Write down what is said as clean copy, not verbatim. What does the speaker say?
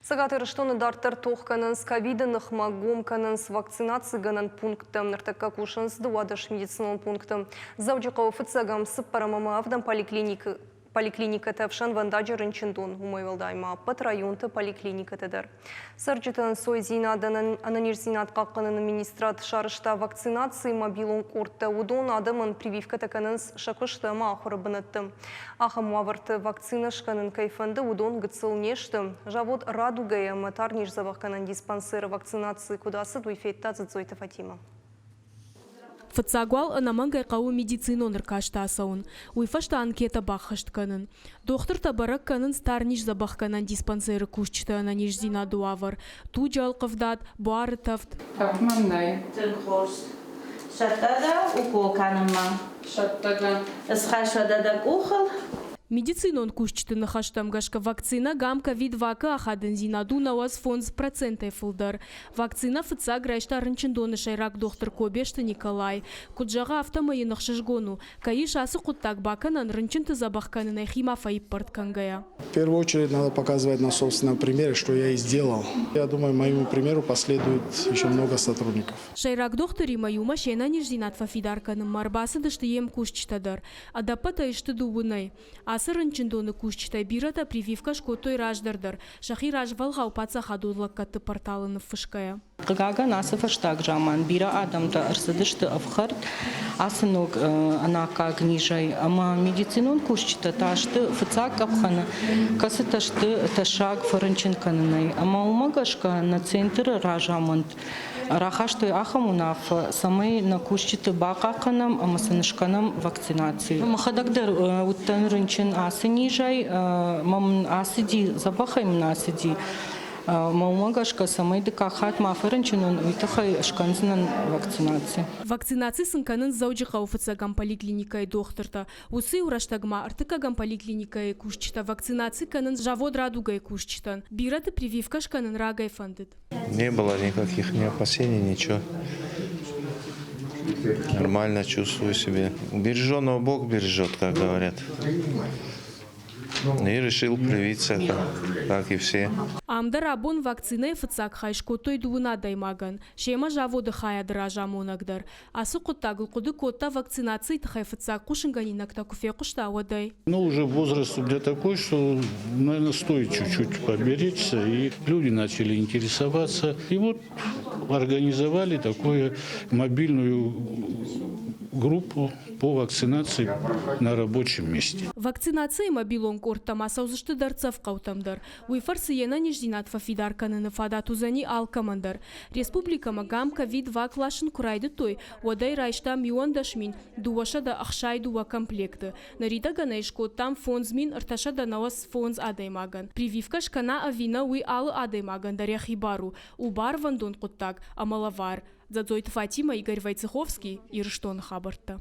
Цӕгат Ирыстоны дарддӕр тох кӕнынц ковиды ныхмӕ, гом кӕнынц вакцинацигӕнӕн пункттӕ. Ныртӕккӕ кусынц 12 медицинон пункты. Дзӕуджыхъӕуы фыццӕгӕм, цыппӕрӕм ӕмӕ ӕвдӕм поликлиникӕтӕ ӕфсӕнвӕндаджы рынчындон, уымӕй уӕлдай ма ӕппӕт районты поликлиникӕтӕ дӕр. Цӕрджыты ӕнцойдзинадӕн ӕнӕниздзинад хъахъхъӕныны министрад сарӕзта вакцинацийы мобилон къордтӕ. Уыдон адӕмӕн прививкӕтӕ кӕнынц сӕ куысты ӕмӕ ахуыры бынӕтты. Ахӕм уавӕрты вакцинӕ скӕнын кӕй фӕнды, уыдон гыццыл не сты. Завод Радугӕйы ӕмӕ тарниздзӕбӕхгӕнӕн диспансеры вакцинаци куыд ацыд, уый федта Дзӕцъойты Фатимӕ. Фыццаг уал ӕнӕмӕнгӕй хъӕуы медицинон ӕркаст ацӕуын, уый фӕстӕ анкетӕ баххӕст кӕнын. Дохтыртӕ бӕрӕг кӕнынц тарниздзӕбӕхгӕнӕн диспансеры кусджыты ӕнӕниздзинады уавӕр, туджы ӕлхъывдад, буары тӕвд. Тӕвд мӕм нӕй. Тынг хорз. Цӕттӕ дӕ укол кӕнынмӕ? Цӕттӕ дӕн. Схӕссӕд дӕ къухыл. Медицинон кусджыты ныхӕстӕм гӕсгӕ вакцинӕ Гам-ковид-вак-ы ахадындзинад у 95 процентӕй фылдӕр. Вакцинӕ фыццаг райста рынчындоны сӕйраг дохтыр Кобесты Николай. Куыд зӕгъы, афтӕмӕй йын ӕхсызгон у, кӕй ис ацы хъуыддаг бакӕнӕн рынчынты дзӕбӕх кӕнынӕй хи ма фӕиппӕрд кӕнгӕйӕ. В первую очередь надо показывать на собственном примере, что я и сделал. Я думаю, моему примеру последует еще много сотрудников. Сӕйраг дохтыримӕ иумӕ се нӕниздзинад фӕфидар кӕнынмӕ ӕрбацыдысты йе мкусджытӕ дӕр. Ӕдӕппӕтӕй сты дыууынӕй. Ацы рынчындоны кусджытӕй бирӕтӕ прививкӕ скодтой раздӕр дӕр, сӕхи развӕлгъау паддзахадон лӕггӕдты порталы ныффысгӕйӕ. Хъыгагӕн, ацы фӕстаг заман бирӕ адӕмтӕ ӕрцыдысты ӕфхӕрд ацы ног ӕнаккаг низӕй ӕмӕ медицинон кусджытӕ та сты фыццаг къӕпхӕны, кӕцытӕ сты тӕссаг фӕрынчын кӕнынӕй. Ӕмӕ уымӕ гӕсгӕ нӕ центры разамынд рахастой ахӕм уынаффӕ, цӕмӕй нӕ кусджыты бахъахъхъӕнӕм ӕмӕ сын скӕнӕм вакцинаци. Мӕхӕдӕг дӕр уыдтӕн рынчын ацы низӕй, мӕм ацыди, дзӕбӕхӕй мын ацыди. Мӕ уымӕ гӕсгӕ, цӕмӕй дыккаг хатт ма фӕрынчын уон, уый тыххӕй скӕндзынӕн вакцинаци. Вакцинаци сын кӕнынц Дзӕуджыхъӕуы фыццӕгӕм поликлиникӕйы дохтыртӕ. Уыцы-иу рӕстӕг ма ӕртыккӕгӕм поликлиникӕйы кусджытӕ вакцинаци кӕнынц завод Радугӕйы кусджытӕн. Бирӕты прививкӕ скӕнын рагӕй фӕндыд. Не было никаких ни опасений, ничего. Нормально чувствую себя. Береженого Бог бережет, как говорят. И решил привиться, как и все. Ам дӕр абон вакцинӕйы фыццаг хай скодтой дыууын адӕймагӕн, семӕ заводы хайады разамонӕг дӕр. Ацы хъуыддагыл хъуыды кодта вакцинацийы тыххӕй фыццаг хъусынгӕнинӕгтӕ куы фехъуыста, уӕдӕй. Ну, уже возраст у меня такой, что, наверное, стоит чуть-чуть поберечься. И люди начали интересоваться. И вот организовали такую мобильную группу по вакцинации на рабочем месте. Вакцинацийы мобилон къордтӕм ацӕудзысты дӕрддзӕф хъӕутӕм дӕр. Уый фӕрцы йе нӕниздзинад фӕфидар кӕныны фадат уыдзӕни алкӕмӕн дӕр. Республикӕмӕ гам ковид-вак ласын куы райдыдтой, уӕд ӕй райстам 11 262 комплекты. Ныридӕгӕн ӕй скодтам 5395 адӕймагӕн. Прививкӕ скӕна ӕви нӕ, уый алы адӕймагӕн дӕр йӕхи бар у. У барвӕндон хъуыддаг ӕмӕ лӕвар. Дзӕцъойты Фатимӕ, Игорь Войцеховский, Ирыстоны хабӕрттӕ.